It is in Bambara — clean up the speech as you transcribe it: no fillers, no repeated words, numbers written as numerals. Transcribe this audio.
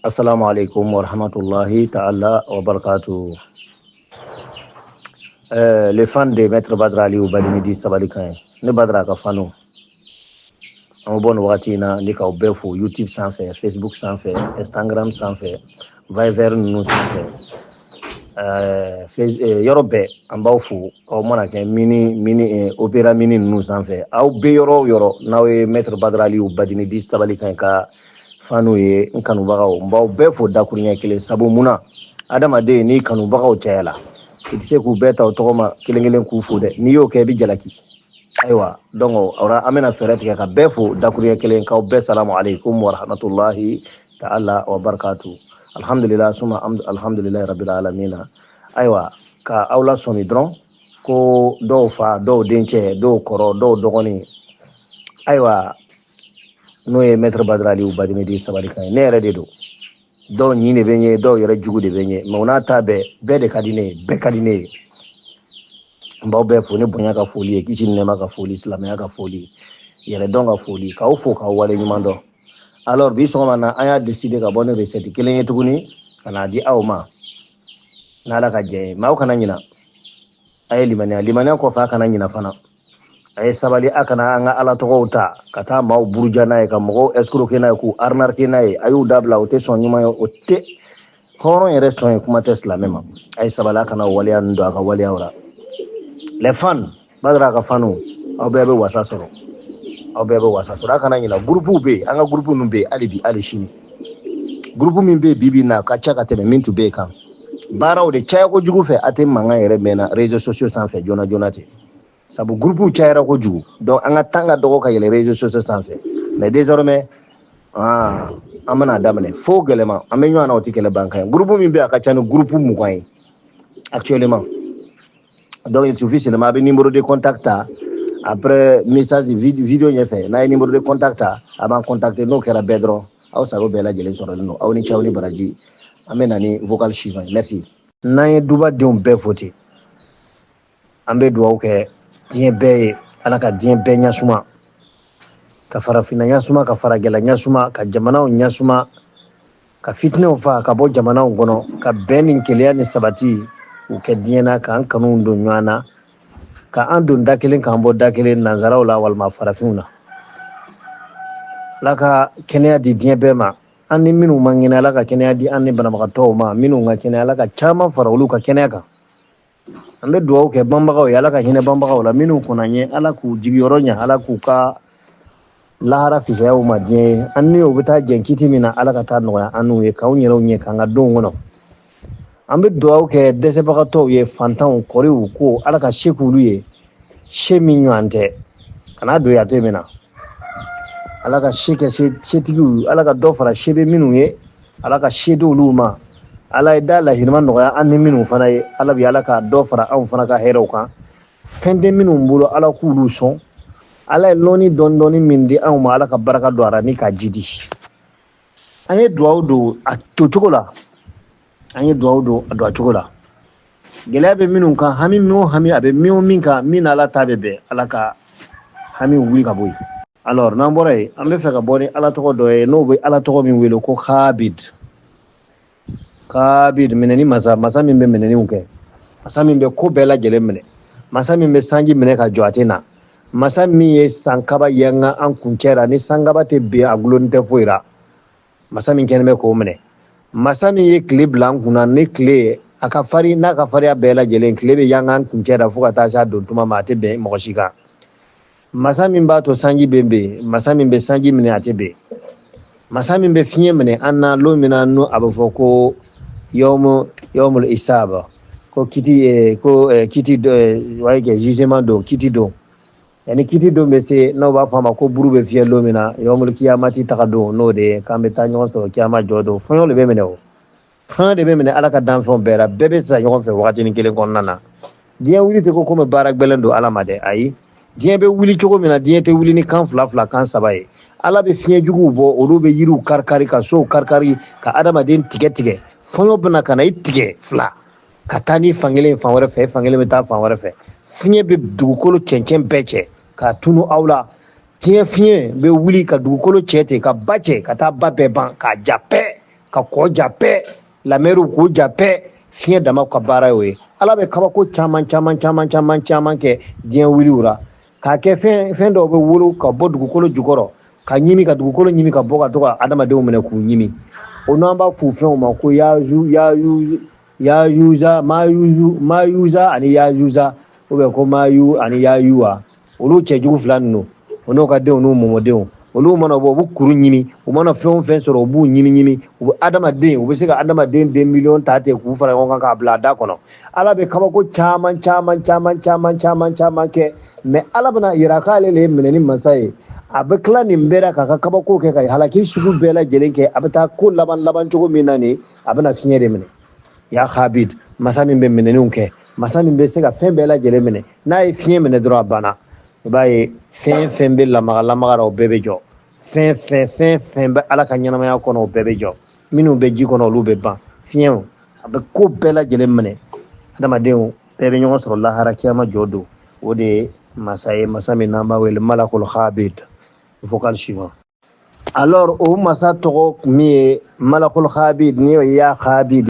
Assalamu alaikum wa rahmatullahi ta'ala wa barakatuh. Les fans de Maître Badra Aliou Badini dit Sabalikan ye. Ne Badra ka fanu. An bɛ bɔ nin wagati in na ni k'aw bɛɛ fo YouTube sanfɛ, Facebook sanfɛ, Instagram sanfɛ, Viber ninnu sanfɛ. Yɔrɔ bɛɛ an b'aw fo. Aw mana kɛ mini mini Opera mini ninnu sanfɛ. Aw bɛ yɔrɔ o yɔrɔ n'aw ye Maître Badra Aliou Badini dit Sabalikan ka fanu ye, n kanubagaw, n b'aw bɛɛ fo dakuruɲɛ kelen. Sabu mun na? Adamaden, n'i kanubagaw cayala, i tɛ se k'u bɛɛ ta o tɔgɔ ma kelen kelen k'u fo dɛ. N'i y'o kɛ, i bɛ jalaki. Ayiwa, donc o an bɛna fɛɛrɛ tigɛ ka bɛɛ fo dakuruɲɛ kelen, k'aw bɛɛ salamu aleykum wa rahmatulahi ta'ala wa barakatu. Alhamdulillah, suma alhamdulillahi rabbil alamina. Ayiwa, ka aw lasɔmi dɔrɔn ko dɔw fa, dɔw dencɛ, dɔw kɔrɔ, dɔw dɔgɔnin, ayiwa, n'o ye Maître Badra Aliou Badini dit Sabalikan ye. Ne yɛrɛ de don. Dɔw ɲin de bɛ n ye, dɔw yɛrɛ jugu de bɛ n ye, mɛ o n'a ta bɛɛ, bɛɛ de ka di ne ye, bɛɛ ka di ne ye. N b'aw bɛɛ fo ni bonya ka foli ye, kisi ni nɛɛma ka foli, silamɛya ka foli, yɛrɛdɔn ka foli, k'aw fo k'aw wale ɲuman dɔn. Alors, bi sɔgɔma na, an y'a décidé ka bɔ ni recette kelen ye tuguni ka n'a di aw ma n'Ala ka jɛ ye. Mɛ aw kana ɲina, a ye limaniya. Limaniya kɔfɛ, a kana ɲina fana, a ye sabali. A kana an ka Ala tɔgɔw ta ka taa maaw buruja n'a ye, ka mɔgɔw escroquer n'a ye, k'u arnaquer n'a ye. A y'u dabila, o tɛ sɔn ɲuman ye, o tɛ hɔrɔn yɛrɛ sɔn ye, kuma tɛ silamɛ ma. A ye sabali, a kana waleya ninnu don a ka waleyaw la. Les fans, Badara ka fanu, aw bɛɛ bɛ wasa sɔrɔ, aw bɛɛ bɛ wasa sɔrɔ. A kana ɲina, groupe bɛ yen, an ka groupe ninnu bɛ yen hali bi, hali sini. Groupe min bɛ yen bi bi in na, a ka ca ka tɛmɛ min tun bɛ yen kan. Baaraw de caya kojugu fɛ, a tɛ mankan yɛrɛ mɛnna réseaux sociaux sanfɛ joona joona ten, sabu groupe cayara kojugu. Donc an ka temps ka dɔgɔ ka yɛlɛ réseaux sociaux sanfɛ. Mais désormais, ah, an bɛna daminɛ fo gɛlɛma, an bɛ ɲɔgɔn na, o tɛ kɛlɛ ban kan ye. Groupe min bɛ yen, a ka ca ni groupe 20 ye actuellement. Donc il suffit seulement a bɛ numéro de contact ta après message vidéo ɲɛfɛ. N'a ye numéro de contact ta, a b'an contacter. N'o kɛra bɛɛ dɔrɔn, aw sago bɛɛ lajɛlen sɔrɔlen don. Aw ni ce, aw ni baraji. An bɛ na ni vocal suivant ye. Merci. N'an ye duba denw bɛɛ fo ten, an bɛ dugawu kɛ diɲɛ bɛɛ ye. Ala ka diɲɛ bɛɛ ɲɛsuma, ka farafinna ɲɛsuma, ka faragɛla ɲɛsuma, ka jamanaw ɲɛsuma, ka fitinɛw fa ka bɔ jamanaw kɔnɔ, ka bɛn ni kelenya ni sabati u kɛ diɲɛ na, k'an kanu don ɲɔgɔn na, ka an don da kelen, k'an bɔ da kelen, nanzaraw la walima farafinw na. Ala ka kɛnɛya di diɲɛ bɛɛ ma. An ni minnu man kɛnɛ, Ala ka kɛnɛya di an ni banabagatɔw ma. Minnu ka kɛnɛ, Ala ka caman fara olu ka kɛnɛya kan. An bɛ dugawu kɛ banbagaw ye, Ala ka hinɛ banbagaw la. Minnu kɔnna ɲɛ, Ala k'u jigiyɔrɔ ɲɛ, Ala k'u ka lahara fisaya u ma diɲɛ ye. An ni o bɛ taa jɛn kiti min na, Ala ka taa nɔgɔya an n'u ye, k'anw yɛrɛw ɲɛ k'an ka donw kɔnɔ. An bɛ dugawu kɛ dɛsɛbagatɔw ye, fantanw, kɔriw, ko Ala ka se k'olu ye, se min ɲɔgɔn tɛ kana don yato min na. Ala ka se kɛ setigiw, Ala ka dɔ fara se bɛ minnu ye, Ala ka se di olu ma. Ala ye da lahinima nɔgɔya an ni minnu fana ye. Ala bi Ala ka dɔ fara anw fana ka hɛrɛw kan. Fɛn tɛ minnu bolo, Ala k'olu sɔn. Ala ye lɔnni dɔɔni dɔɔni min di anw ma, Ala ka barika don a la ni k'a jidi. An ye dugawu don a to cogo la, an ye dugawu don a don a cogo la. Gɛlɛya bɛ minnu kan, hami min o hami a bɛ min o min kan, min n'Ala ta bɛ bɛn, Ala ka hami wuli ka bɔ yen. Alors, n'an bɔra yen, an bɛ fɛ ka bɔ ni Ala tɔgɔ dɔ ye, n'o bɛ Ala tɔgɔ min wele ko Kabid. Kabid, minɛni masa, masa min bɛ minɛniw kɛ, masa min bɛ ko bɛɛ lajɛlen minɛ, masa min bɛ sanji minɛ ka jɔ a tɛ na, masa min ye sankaba yanga an kuncɛ la, ni sankaba tɛ ben, a gulonni tɛ foyi la, masa min kɛlen bɛ k'o minɛ, masa min ye tile bila an kunna, ni tile a ka fari n'a ka fariya bɛɛ lajɛlen, tile bɛ yanga an kuncɛ la fo ka taa se a don tuma ma, a tɛ bɛn mɔgɔ si kan, masa min b'a to sanji bɛ ben, masa min bɛ sanji minɛ a tɛ ben, masa min bɛ fiɲɛ minɛ an na lon min na, n'o a bɛ fɔ ko yawmu yawmul isaba, ko kiti ko kiti wa kɛ jugement don, kiti don. Yani kiti don bɛ se, n'o b'a fɔ a ma ko buru bɛ fiyɛ lon min na, yawmul kiyamati taga don, n'o de ye k'an bɛ taa ɲɔgɔn sɔrɔ kiyama jɔ don. Fɔɲɔ de bɛ minɛ, o fɛn de bɛ minɛ Ala ka danfɛnw bɛɛ la, bɛɛ bɛ sa ɲɔgɔn fɛ wagatinin kelen kɔnɔna na. Diɲɛ wuli tɛ ko komi baara gbɛlɛn don Ala ma dɛ, ayi. Diɲɛ bɛ wuli cogo min na, diɲɛ tɛ wuli ni kan fila fila, kan saba ye. Ala bɛ fiɲɛ juguw bɔ, olu bɛ yiriw karikari, ka sow karikari, ka adamaden tigɛ tigɛ. Fɔɲɔ bɛna ka na i tigɛ fila ka taa ni fankelen fan wɛrɛ fɛ, fankelen bɛ taa fan wɛrɛ fɛ. Fiɲɛ bɛ dugukolo cɛncɛn bɛɛ cɛ ka tunu aw la. Diɲɛ fiɲɛ bɛ wuli ka dugukolo cɛ ten, ka ba cɛ ka taa ba bɛɛ ban k'a ja pɛ. Ka kɔ ja pɛ, la merw k'u ja pɛ. Fiɲɛ dama ka baara y'o ye. Ala bɛ kabako caman caman caman caman caman kɛ diɲɛ wuliw la, k'a kɛ fɛn fɛn dɔw bɛ wolo ka bɔ dugukolo jukɔrɔ, ka ɲimi, ka dugukolo ɲimi, ka bɔ ka to ka adamadenw minɛ k'u ɲimi. O n'an b'a f'u fɛnw ma ko yazu, yayu, yayuza, mayuzu, mayuza ani yayuza, ou bien ko mayu ani yayuwa. Olu cɛjugu fila ninnu, o n'o ka denw n'u mɔmɔdenw, olu mana bɔ, u bɛ kuru ɲimi. U mana fɛn o fɛn sɔrɔ, u b'u ɲimi ɲimi. U bɛ adamaden, u bɛ se ka adamaden den miliyɔn ta ten k'u fara ɲɔgɔn kan k'a bila a da kɔnɔ. Ala bɛ kabako caman caman caman caman caman caman kɛ, mais Ala bɛna yira k'ale le ye minɛni masa ye. A bɛ tila nin bɛɛ la k'a ka kabako kɛ, ka halaki sugu bɛɛ lajɛlen kɛ. A bɛ taa ko laban laban cogo min na nin, a bɛna fiɲɛ de minɛ. Ya Habib, masa min bɛ minɛniw kɛ, masa min bɛ se ka fɛn bɛɛ lajɛlen minɛ, n'a ye fiɲɛ minɛ dɔrɔn, a banna. I b'a ye, fɛn fɛn bɛ lamaga lamaga la, o bɛɛ bɛ jɔ. Fɛn fɛn, fɛn fɛn bɛ Ala ka ɲɛnamaya kɔnɔ, o bɛɛ bɛ jɔ. Minnu bɛ ji kɔnɔ, olu bɛ ban. Fiɲɛw, a bɛ ko bɛɛ lajɛlen minɛ. Adamadenw bɛɛ bɛ ɲɔgɔn sɔrɔ lahara kiyama jɔ don. O de ye masa ye, masa min n'an b'a wele Malakul Habib. Vocal suivant. Alors, o masa tɔgɔ min ye Malakul Habib, ni o ye Ya Habib.